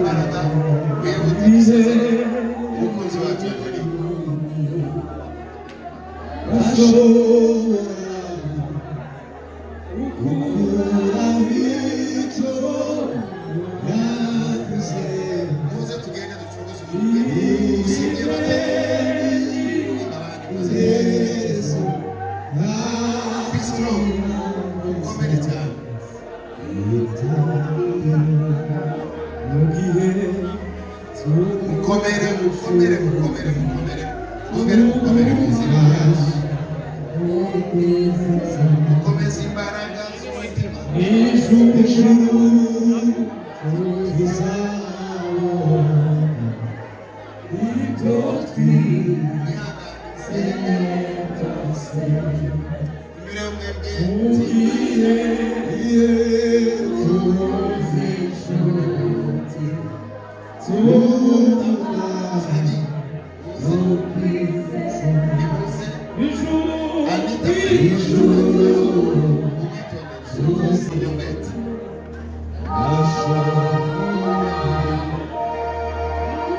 Imbaraga, wihute dusezere umukunzi wacu Angelique. Bashobora gukuraho icyo yavuze. Muze tugende ducunguze umutwe, usibye batatu, abandi muze. Iherezo. Be strong, mukomere cyane. Mu gihe Mukomere, mukomere, mukomere, mukomere, mwongere mukomere mu izina rya Yesu. Mukomeze imbaraga z'umutima. Ijuru tuzabona ibyo Mwihangane, twizeye. munyureho mwebwe. Mugihe tuzi inshuti tuguma Freddy, muze, nimuze. Ijuru. Anita, Ijuru. umwitondere umwete. Bashobora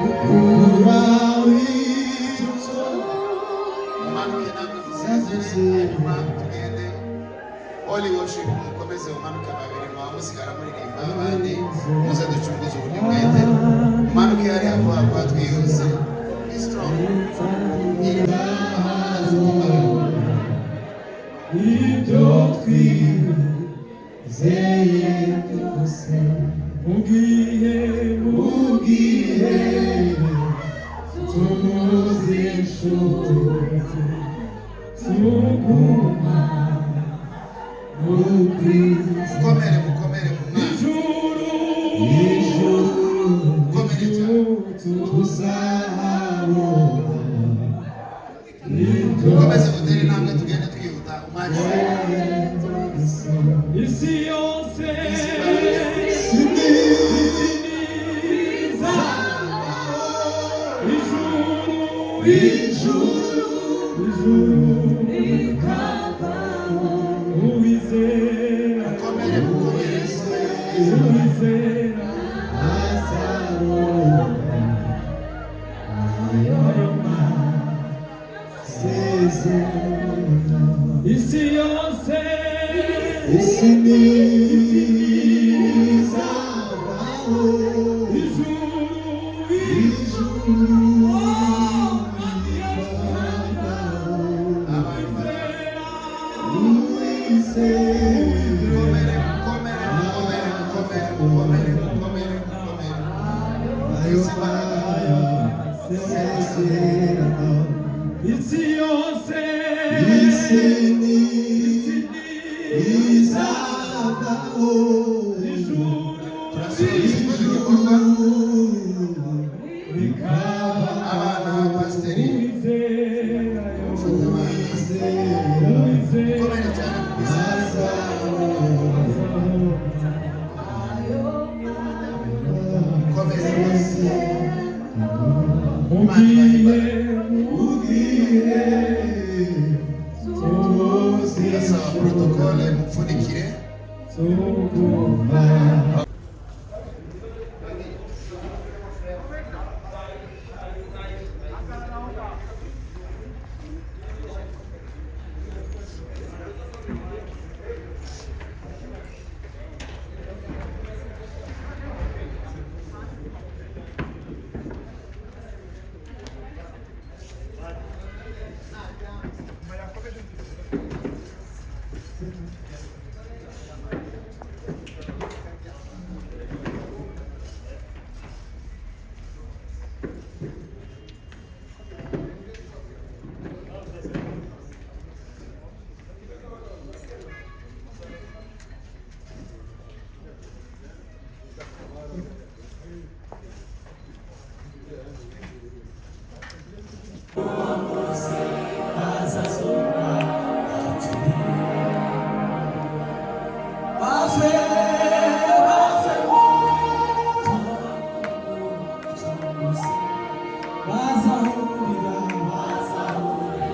gukuraho icyo Mumanuke namwe musezere, hanyuma tugende. Holy Worship, mukomeze mumanuke babiri, mwaba musigara muririmba, abandi muze ducunguze uburyo bwete. Mumanuke hariya vuba vuba, twihuse. Be strong. Ibyo twizeye byose. Mu gihe mu gihe tuzi inshuti tuguma n'ubwiza. Mukomere, mukomere mu Mwami. Ijuru. Ijuru. Mukomere cyane. Tuzabona. Mukomeze mutere intambwe, tugende twihuta umwanya. Isi yose Siniza. Ijuru. Ijuru. Ijuru uwizera. Mukomere, mukomere. Uwizera. Azabona ayo masezerano. Isi yose. Isi ntizabaho. Ijuru. Ijuru. Abantu. Uwizera. Mukomere, mukomere, mukomere, mukomere, mukomere, mukomere, mukomere. Ayo masezerano. Isi yose. Isi ntizabaho. Ijuru. Turasoza igikorwa. Bikaba. Abana, pasiteri. Uwizera. Mufate abana. Uwizera. Mukomere cyane mu izina. Mukomere rwose. Mu gihe Ugiye tuzi. Ndasaba protocole mupfundikire. Tuguma. Bazahurira, bazahurira.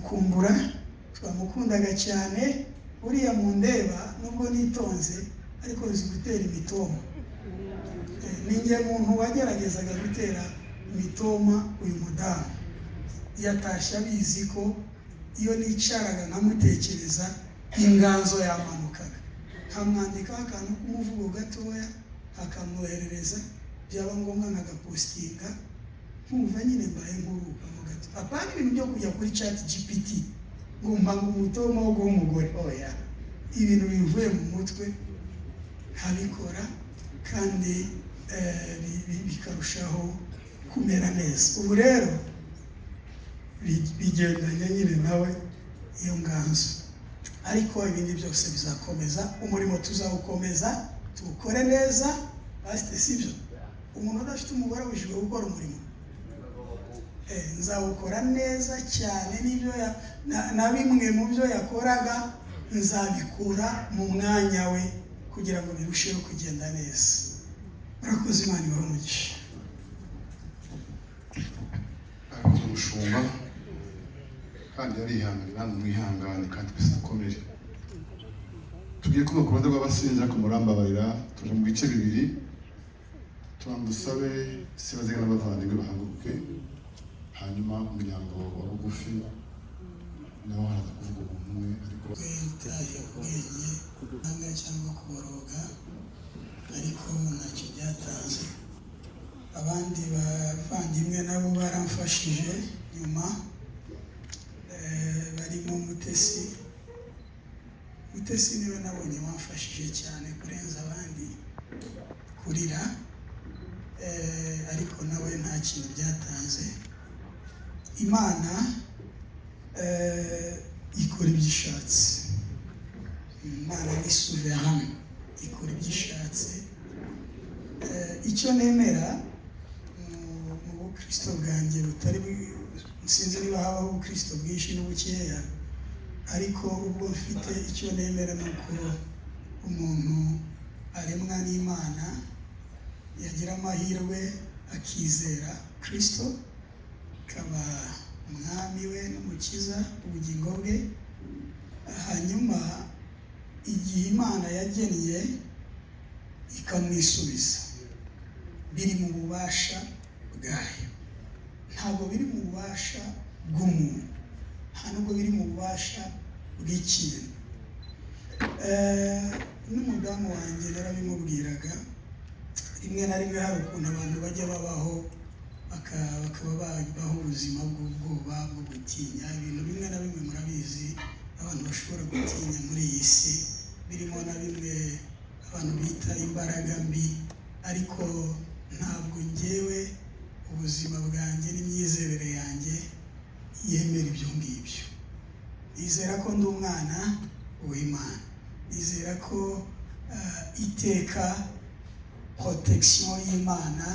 Turamukumbura, twamukundaga cyane. Uriya mundeba, nubwo nitonze, ariko nzi gutera imitoma. Ni njye muntu wageragezaga gutera imitoma uyu mudamu. Yatashye abizi ko iyo nicaraga nkamutekereza, inganzo yamanukaga, nkamwandikaho akantu k'umuvugo gatoya, akamwoherereza, byaba ngombwa nkagapostinga, nkumva nyine mbaye nkuruhukamo gato. Apana ibintu byo kujya kuri Chat GPT ngo mpanga umutoma wo guha umugore, oya. Ibintu bivuye mu mutwe nkabikora, kandi bikarushaho kumera neza. Ubu rero bigendanye nyine nawe iyo nganzo, ariko ibindi byose bizakomeza. Umurimo tuzawukomeza, tuwukore neza. Pasite, sibyo? Umuntu udafite umugore abujijwe gukora umurimo. Nzawukora neza cyane, n'ibyo na bimwe mu byo yakoraga nzabikura mu mwanya we kugira ngo birusheho kugenda neza. Murakoze, Imana ibahe umugisha. Arakoze umushumba, kandi yarihanganye. Namwe mwihangane kandi twese dukomere. Tugiye kuba ku ruhande rw'abasinzi, ariko murambabarira, tuje mu bice bibiri. Tubanza dusabe Sebaziga n'abavandimwe bahaguruke, hanyuma umuryango wa bugufi nawo haraza kuvuga umuntu umwe, ariko Witaye ubwenge nanga cyangwa kuboroga, ariko ntacyo byatanze. Abandi bavandimwe nabo baramfashije nyuma, barimo Mutesi. Mutesi niwe nabonye wamfashije cyane kurenza abandi kurira, ariko nawe nta kintu byatanze. Imana ikora ibyo ishatse. Imana ni souverain, ikora ibyo ishatse. Icyo nemera mu bukristo bwanjye butari sinzi niba habaho ubukristo bwinshi n'ubukeya, ariko ubwo mfite, icyo nemera ni uko umuntu aremwa n'Imana, yagira amahirwe akizera Kristo, akaba umwami we n'umukiza ubugingo bwe, hanyuma igihe Imana yagennye ikamwisubiza. Biri mu bubasha bwayo, ntabwo biri mu bubasha bw'umuntu, nta nubwo biri mu bubasha bw'ikintu. N'umudamu wanjye narabimubwiraga. Rimwe na rimwe hari ukuntu abantu bajya babaho, bakaba babaho ubuzima bw'ubwoba, bwo gutinya ibintu bimwe na bimwe. Murabizi, abantu bashobora gutinya muri iyi si, birimo na bimwe abantu bita imbaraga mbi, ariko ntabwo ngewe ubuzima bwanjye n'imyizerere yanjye yemera ibyo ngibyo. Nizera ko ndi umwana w'Imana, nizera ko iteka protection y'Imana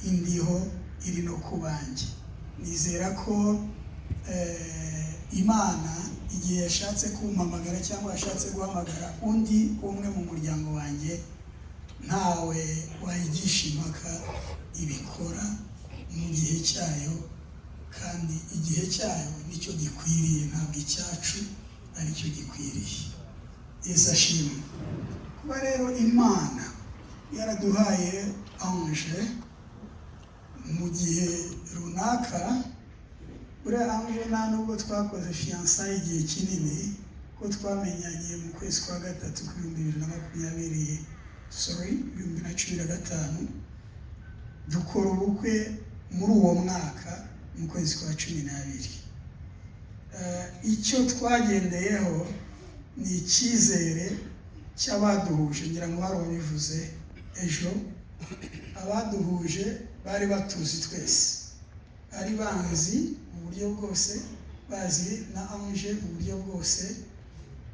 indiho, iri no ku banjye. Nizera ko Imana igihe yashatse kumpamagara cyangwa yashatse guhamagara undi umwe mu muryango wanjye, ntawe wayigisha impaka. Ibikora mu gihe cyayo, kandi igihe cyayo nicyo gikwiriye, ntabwo icyacu aricyo gikwiriye. Yesu ashimwe. Kuba rero Imana yaraduhaye Ange mu gihe runaka, buriya Ange nta nubwo twakoze fiançailles igihe kinini, ko twamenyanye mu kwezi kwa gatatu ku 2020, sorry, 2015, dukora ubukwe muri uwo mwaka mu kwezi kwa 12. Icyo twagendeyeho ni icyizere cy'abaduhuje. Ngira ngo hari uwabivuze ejo, abaduhuje bari batuzi twese, bari banzi mu buryo bwose, bazi na Ange mu buryo bwose.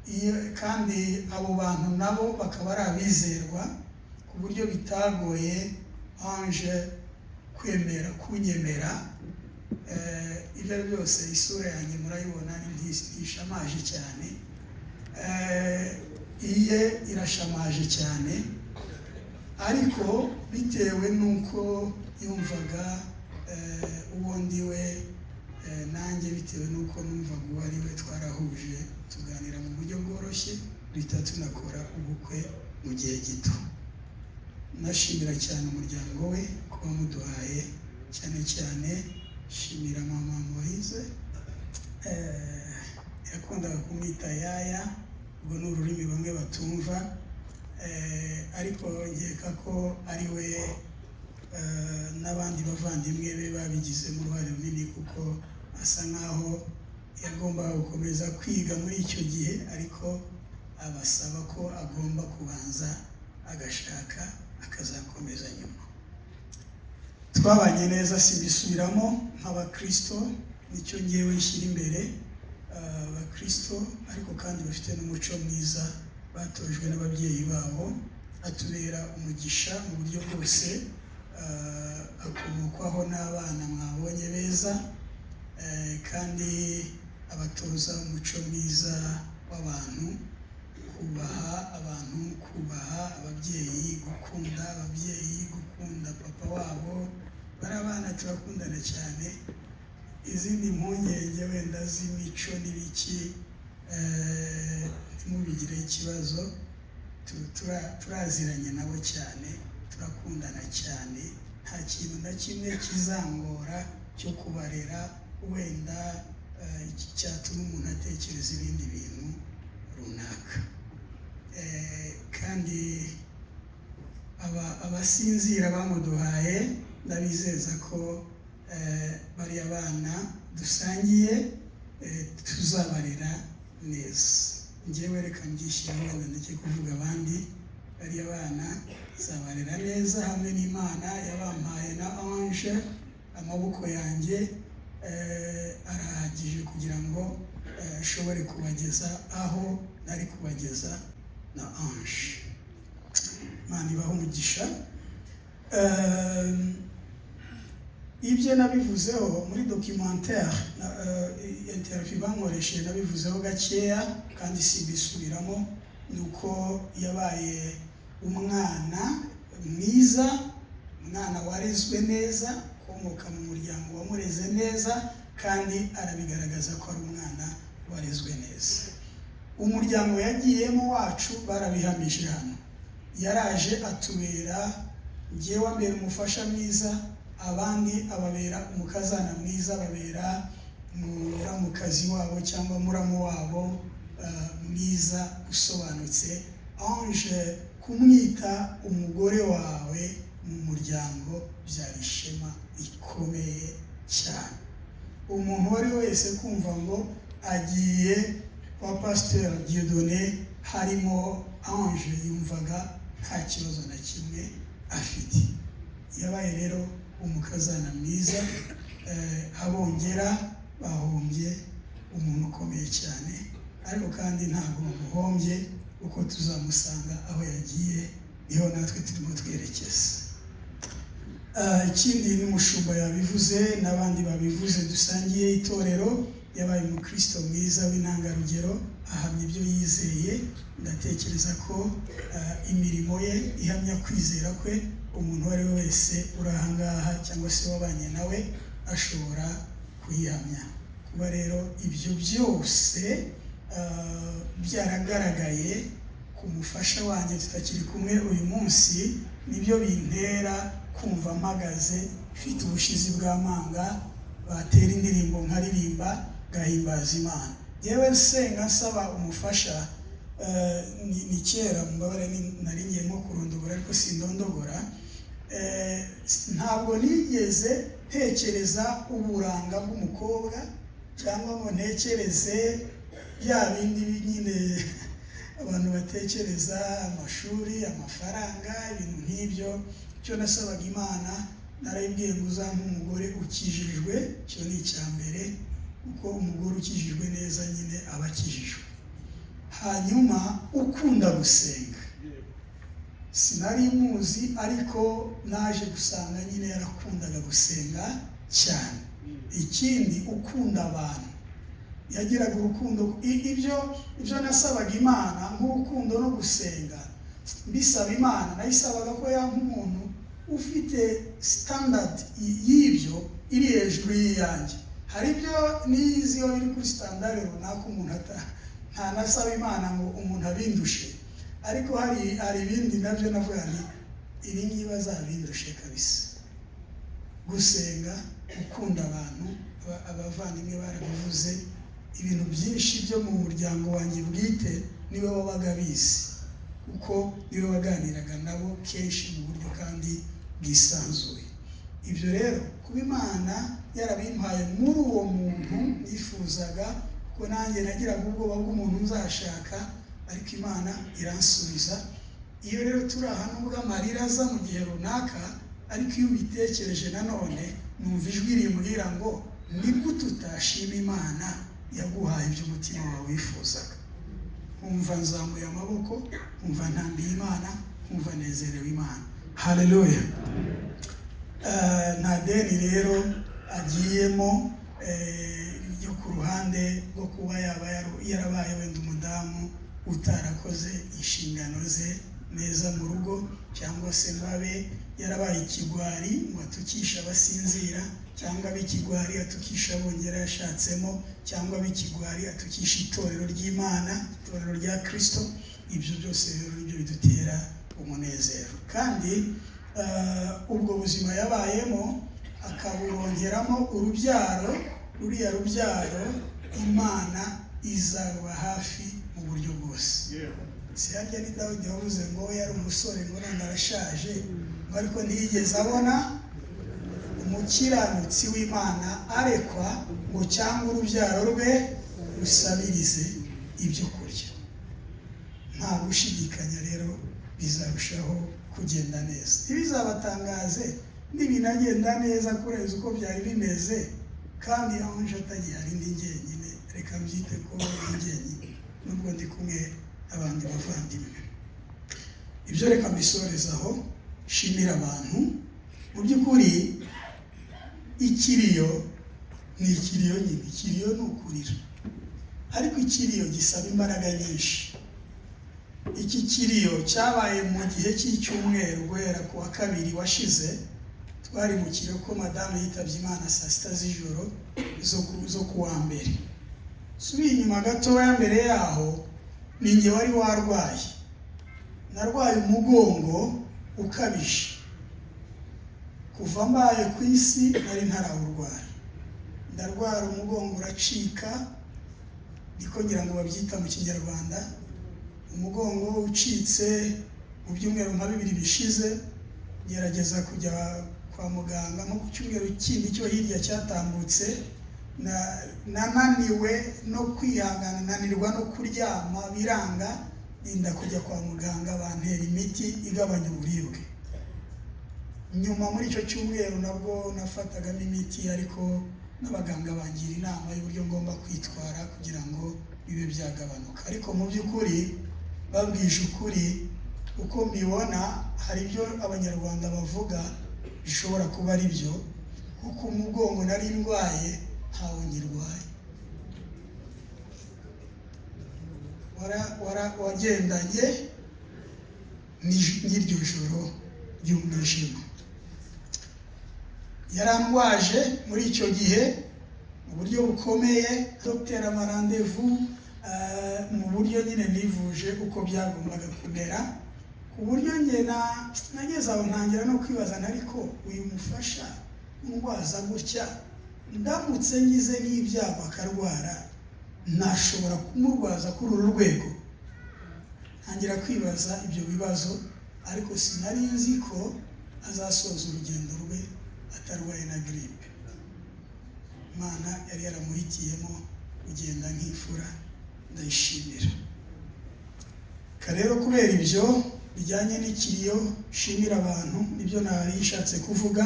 Iyo kandi abo bantu nabo bakaba ari abizerwa, ku buryo bitagoye Ange kwemera kunyemera. Ibyo ari byose, isura yanjye murayibona, ntishamaje cyane. Iye irashamaje cyane, ariko bitewe n'uko yumvaga uwo ndi we. Nanjye bitewe n'uko numvaga uwo ari we, twarahuje, tuganira mu buryo bworoshye, duhita tunakora ubukwe mu gihe gito. Nashimira cyane umuryango we kuba muduhaye, cyane cyane shimira mama Moise. Yakundaga kumwita yaya, ubwo ni ururimi bamwe batumva, ariko nkeka ko ari we n'abandi bavandimwe be babigizemo uruhare runini, kuko asa nkaho yagombaga gukomeza kwiga muri icyo gihe, ariko abasaba ko agomba kubanza agashaka, akazakomeza nyuma. Twabanye neza, simbisubiramo. Nk'abakristo, nicyo ngewe nshyira imbere, abakristo ariko kandi bafite n'umuco mwiza batojwe n'ababyeyi babo. Atubera umugisha mu buryo bwose, akomokwaho n'abana mwabonye beza, kandi abatoza umuco mwiza w'abantu, kubaha abantu, kubaha ababyeyi, gukunda ababyeyi, gukunda papa wabo. Bari abana turakundana cyane. Izindi mpungenge wenda z'imico n'ibiki, ntimubigireho ikibazo. Turaziranye nabo cyane, turakundana cyane. Nta kintu na kimwe kizangora cyo kubarera wenda cyatuma umuntu atekereza ibindi bintu runaka. Kandi abasinzira bamuduhaye, ndabizeza ko bariya bana dusangiye tuzabarera neza. Njyewe reka mbyishyire, wenda ndeke kuvuga abandi. Bariya bana nzabarera neza hamwe n'Imana yabampaye na Ange. Amaboko yanjye arahagije kugira ngo nshobore kubageza aho nari kubageza na Ange. Imana ibahe umugisha. Ibyo nabivuzeho muri documentaire na interview bankoresheje, nabivuzeho gakeya kandi simbisubiramo. Ni uko yabaye umwana mwiza, umwana warezwe neza, ukomoka mu muryango wamureze neza, kandi arabigaragaza ko ari umwana warezwe neza. Umuryango yagiyemo wacu barabihamije hano. Yaraje atubera, ngewe ambera umufasha mwiza, abandi ababera umukazana mwiza, ababera muramukazi wabo cyangwa muramu wabo mwiza usobanutse. Ange, kumwita umugore wawe mu muryango byari ishema rikomeye cyane. Umuntu uwo ari we wese kumva ngo agiye kwa Pasiteri Dieudonné harimo Ange, yumvaga nta kibazo na kimwe afite. Yabaye rero umukazana mwiza. Abongera bahombye umuntu ukomeye cyane, ariko kandi ntabwo bamuhombye, kuko tuzamusanga aho yagiye, niho natwe turimo twerekeza. Ikindi n'umushumba yabivuze n'abandi babivuze dusangiye itorero, yabaye umukristo mwiza w'intangarugero, ahamya ibyo yizeye. Ndatekereza ko imirimo ye ihamya kwizera kwe. Umuntu uwo ari we wese uri aha ngaha cyangwa se wabanye nawe ashobora kuyihamya. Kuba rero ibyo byose byaragaragaye ku mufasha wanjye tutakiri kumwe uyu munsi, nibyo bintera kumva mpagaze mfite ubushizi bw'amanga, batera indirimbo nkaririmba, ngahimbaza Imana. Yewe, nsenga nsaba umufasha, ni kera, mubabare, nari ngiye nko kurondogora ariko sindondogora. Ntabwo nigeze ntekereza uburanga bw'umukobwa cyangwa ngo ntekereze bya bindi nyine abantu batekereza, amashuri, amafaranga, ibintu nk'ibyo. Icyo nasabaga Imana, narayibwiye ngo uzampe umugore ukijijwe. Icyo ni icya mbere, kuko umugore ukijijwe neza nyine aba akijijwe, hanyuma ukunda gusenga. Sinari muzi, ariko naje gusanga nyine yarakundaga gusenga cyane. Ikindi, ukunda abantu, yagiraga urukundo. Ibyo nasabaga Imana nk'urukundo no gusenga, mbisaba Imana, nayisabaga ko yampa umuntu ufite standard y'ibyo iri hejuru y'iyanjye. Hari ibyo nizi iyo biri kuri standard runaka umuntu ntanasaba Imana ngo umuntu abindushe, ariko hari ibindi nabyo navuga nti ibi ngibi azabindushe kabisa. Gusenga, gukunda abantu, abavandimwe barabivuze, ibintu byinshi byo mu muryango wanjye bwite niwe wabaga abizi, kuko niwe waganiraga nabo kenshi mu buryo kandi bwisanzuye. Ibyo rero kuba Imana yarabimpaye muri uwo muntu nifuzaga, ko nanjye nagiraga ubwoba bw'umuntu nzashaka, ariko Imana iransubiza. Iyo rero turi aha, nubwo amarira aza mu gihe runaka, ariko iyo ubitekereje nanone numva ijwi rimbwira ngo ni gute utashima Imana yaguhaye ibyo umutima wawe wifuzaga? Nkumva nzamuye amaboko, nkumva ntambiye Imana, nkumva nezerewe Imana. Haleluya! Nta deni rero agiyemo ryo ku ruhande rwo kuba yaba yarabaye wenda umudamu utarakoze inshingano ze neza mu rugo, cyangwa se ngo abe yarabaye ikigwari ngo atukishe abasinzira, cyangwa abe ikigwari atukisha abongera yashatsemo, cyangwa abe ikigwari atukisha itorero ry'Imana, itorero rya Kirisito. Ibyo byose rero nibyo bidutera umunezero. Kandi ubwo buzima yabayemo akaburongeramo urubyaro, ruriya rubyaro Imana izaruba hafi mu buryo bwose. Si harya ni Dawidi wavuze ngo we yari umusore, ngo none arashaje, ngo ariko ntiyigeze abona umukiranutsi w'Imana arekwa, ngo cyangwa urubyaro rwe rusabirize ibyo kurya? Nta gushidikanya rero bizarushaho kugenda neza. Ntibizabatangaze nibinagenda neza kurenza uko byari bimeze, kandi Ange atagihari, ndi njyenyine. Reka mbyite ko ndi njyenyine nubwo ndi kumwe n'abandi bavandimwe. Ibyo reka mbisorezaho nshimira abantu. Mu by'ukuri ikiriyo ni ikiriyo nyine, ikiriyo ni ukurira, ariko ikiriyo gisaba imbaraga nyinshi. Iki kiriyo cyabaye mu gihe cy'icyumweru, guhera ku wa kabiri washize. Twari mu kiriyo ko madamu yitabye Imana saa 6 z'ijoro zo ku wa mbere. Subiye inyuma gatoya, mbere yaho ni njye wari warwaye. Narwaye umugongo ukabije. Kuva mbaye ku isi nari ntarawurwara. Ndarwara umugongo uracika, niko ngira ngo babyita mu Kinyarwanda. Umugongo ucitse mu byumweru nka 2 bishize, ngerageza kujya kwa muganga nko ku cyumweru kindi cyo hirya cyatambutse. Nananiwe no kwihangana, nanirwa no kuryama biranga, ninda kujya kwa muganga, bantera imiti igabanya uburibwe. Nyuma muri icyo cyumweru nabwo nafatagamo imiti, ariko n'abaganga bangira inama y'uburyo ngomba kwitwara kugira ngo bibe byagabanuka. Ariko mu by'ukuri, babwije ukuri, uko mbibona, hari ibyo Abanyarwanda bavuga bishobora kuba ari byo, kuko umugongo nari ndwaye ntawo nyirwaye. Wagendanye n'iryo joro ry'umwijima. Yarandwaje muri icyo gihe mu buryo bukomeye, dogiteri ama rendez-vous mu buryo nyine nivuje uko byagombaga kumera, ku buryo njye nageze aho ntangira no kwibaza, ariko uyu mufasha undwaza gutya, ndamutse ngize n'ibyago akarwara, nashobora kumurwaza kuri uru rwego? Ntangira kwibaza ibyo bibazo, ariko sinari nzi ko azasoza urugendo rwe atarwaye na grippe. Imana yari yaramuhitiyemo kugenda nk'imfura, ndayishimira. Rero kubera ibyo bijyanye n'ikiriyo, shimira abantu, nibyo nari nshatse kuvuga.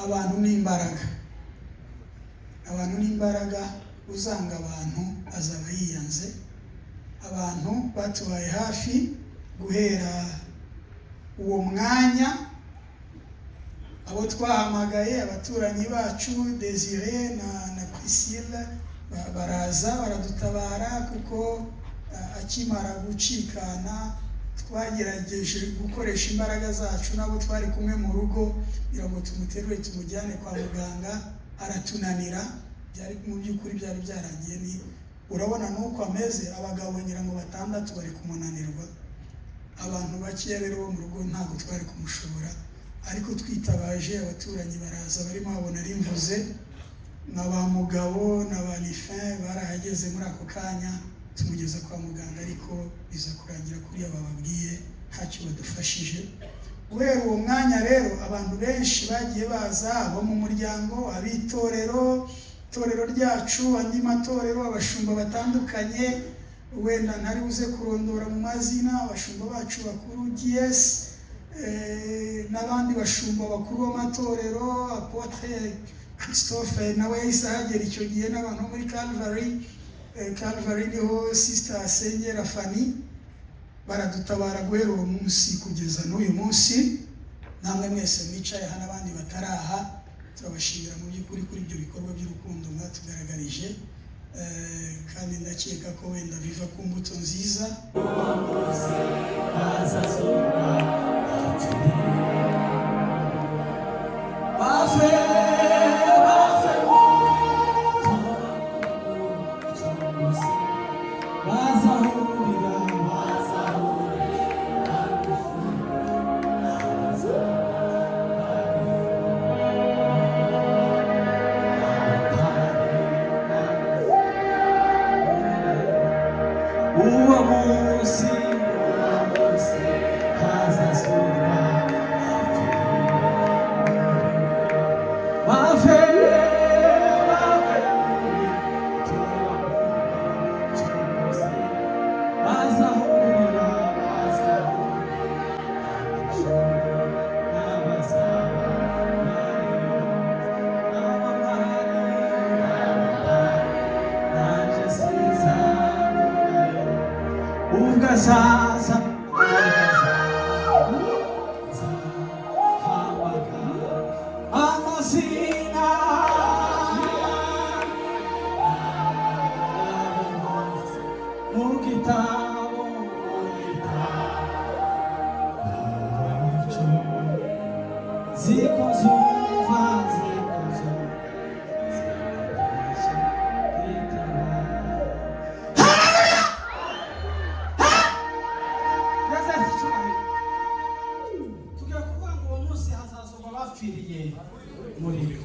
Abantu ni imbaraga, abantu ni imbaraga. Uzanga abantu azaba yiyanze. Abantu batubaye hafi guhera uwo mwanya, abo twahamagaye, abaturanyi bacu Desire na Priscille, baraza baradutabara, kuko akimara gucikana twagerageje gukoresha imbaraga zacu n'abo twari kumwe mu rugo kugira ngo tumuterure tumujyane kwa muganga, aratunanira. Byari mu by'ukuri byari byarangiye. Ni urabona nuko ameze, abagabo ngira ngo batandatu bari kumunanirwa, abantu bakeya rero bo mu rugo ntabwo twari kumushobora, ariko twitabaje abaturanyi baraza, barimo babona rimvuze na ba Mugabo na ba Lifin barahageze muri ako kanya, tumugeza kwa muganga, ariko biza kurangira kuriya bababwiye, ntacyo badufashije. Guhera uwo mwanya rero, abantu benshi bagiye baza, abo mu muryango, ab'itorero, itorero ryacu, andi matorero, abashumba batandukanye, wenda ntari buze kurondora mu mazina, abashumba bacu bakuru GS n'abandi bashumba bakuru b'amatorero, Apôtre Christophe nawe yahise ahagera icyo gihe, n'abantu bo muri Calvary. Calvary niho Sister asengera Fanny. Baradutabara guhera uwo munsi kugeza n'uyu munsi. Namwe mwese mwicaye hano, abandi bataraha, turabashimira mu by'ukuri kuri ibyo bikorwa by'urukundo mwatugaragarije. Kandi ndakeka ko wenda biva ku mbuto nziza. Bave, bave, bazahurira, bazahurira, uwo munsi, uwo munsi hazasurwa bave, bave, bazahurira, bazahurira n'abazaba bariyo, n'abamari, n'abamari, nanjye sinzaburayo ubwo azaza, azahamagara amazina mu gitabo, mu gitabo ziko zumva, ziko zumva zikoresha kwitaba. Yesu icyubahiro. Tugiye kuvuga ngo uwo munsi hazazurwa abapfiriye muri we.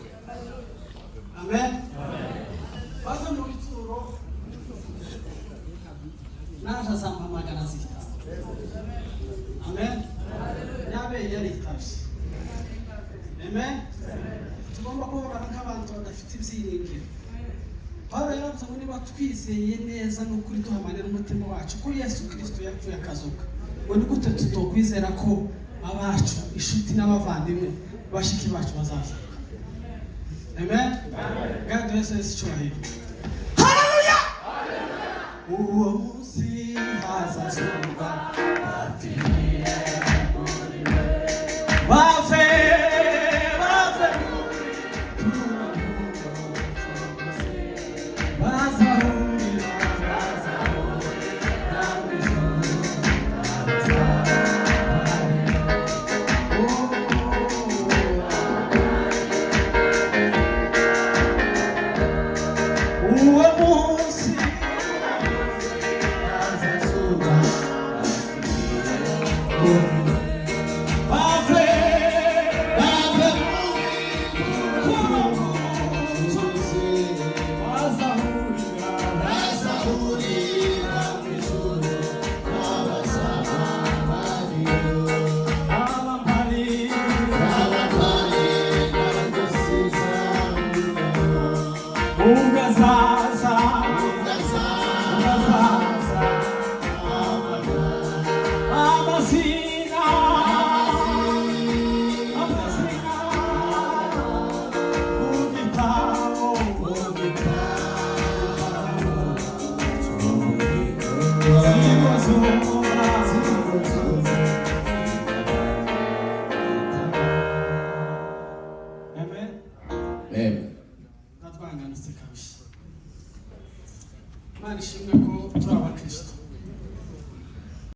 Amen. Bave mu bituro, naje azampamagara azitaba. Amen. Yabe yaritavye. Amen. Tugomba kubabara nk'abantu badafite ibyiringiro. Pawulo yaravuze ngo niba twizeye neza n'ukuri, duhamanye n'umutima wacu ko Yesu Kirisito yapfuye akazuka, ngo ni gute tutokwizera ko abacu, inshuti n'abavandimwe, bashiki bacu bazazuka? Amen. God bless us, icyubahiro. Haleluya. Uwo munsi hazazuka bapfiriye muri we, bave, bave bazahurira, bazahurira mu ijuru, bazahurira. Oh, uwo munsi hazazuka bave, bave bazahurira, Bazahurira mu ijuru n'abazaba bariyo, abambari, abambari n'abasizamuyeho. Ubwo azaza, ubwo azaza amazina, amazina mu gitabo, mu gitabo ziko zumva. Amen. Amen. Ndatwanganitse kabisa. Imana ishimwe ko turi abakristo.